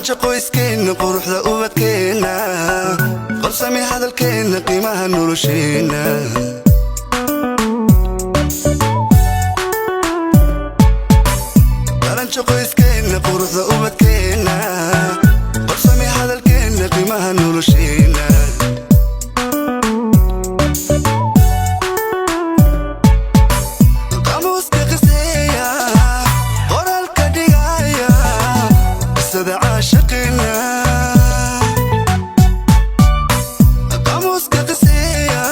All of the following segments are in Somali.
Qalanjo qoyskeena, quruxda ubadkeena, qabsami hadalkeena, qiimaha nolosheena. Qalanjo qoyskeena, quruxda ubadkeena, qabsami hadalkeena, qiimaha nolosheena. Qaamuuska qiseeya, qoraalka dhigaya, qisada caashiqina. Qaamuuska qiseeya,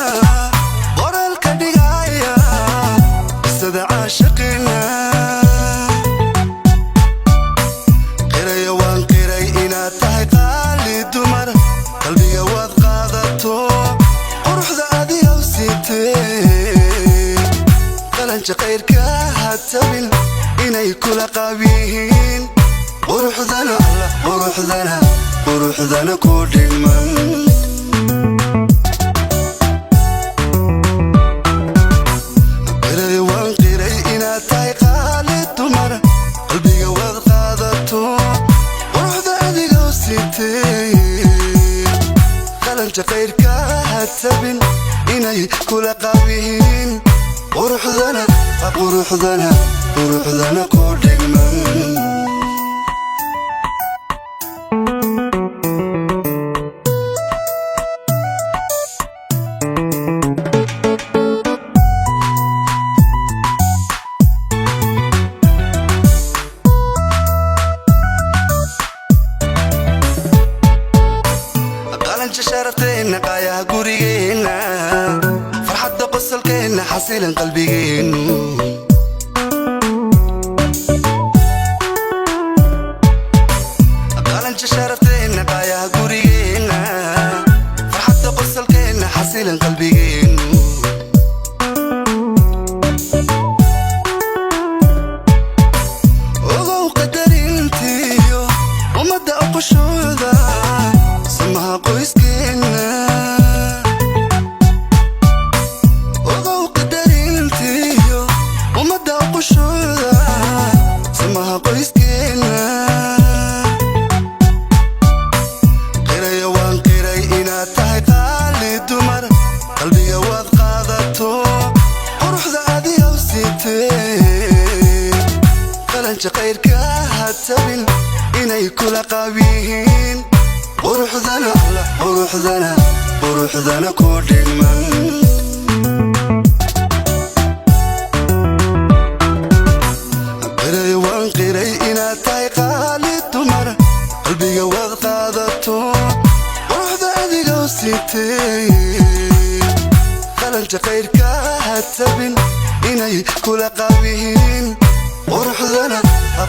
qoraalka dhigaya, qisada caashiqina. Qiraya waan qiray inaad tahay qaali dumar, qalbiga waad qaadato, quruxda adigaw sitee. Qalanja qayrka ha tabin inay kula qaab yihiin, quruxdana, quruxdana, quruxdana ku dhigman. Qiray waan qiray inaad tahay qaali dumar, qalbiga waad qaadato, quruxda adigaw sitee. Qalanja qayrka ha tabin inay kula qaab yihiin, quruxdana, quruxdana, quruxdana ku dhigman. Qalanja sharafteenna, qaayaha gurigeenna, farxadda qosolkeenna, xasilan qalbigeennu. Qalanja sharafteenna, qaayaha gurigeenna, farxadda qosolkeenna, xasilan qalbigeennu. Ogow qadarintiyo ummadda uqushooda, samaha qoyskeena. Ogow qadarintiyo ummadda uqushooda, samaha qoyskeena. Qiraya waan qiray inaad tahay qaali dumar, qalbiga waad qaadato, quruxda adigaw sitee. Qalanja qayrka ha tabin inay kula qaab yihiin, quruxdana, quruxdana, quruxdana ku dhigman. Qiray waan qiray inaad tahay qaali dumar, qalbiga waad qaadato, quruxda adigaw sitee. Qalanja qayrka ha tabin inay kula qaab yihiin, quruxdana,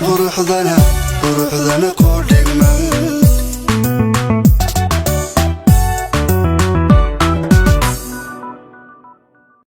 quruxdana, quruxdana ku dhigman.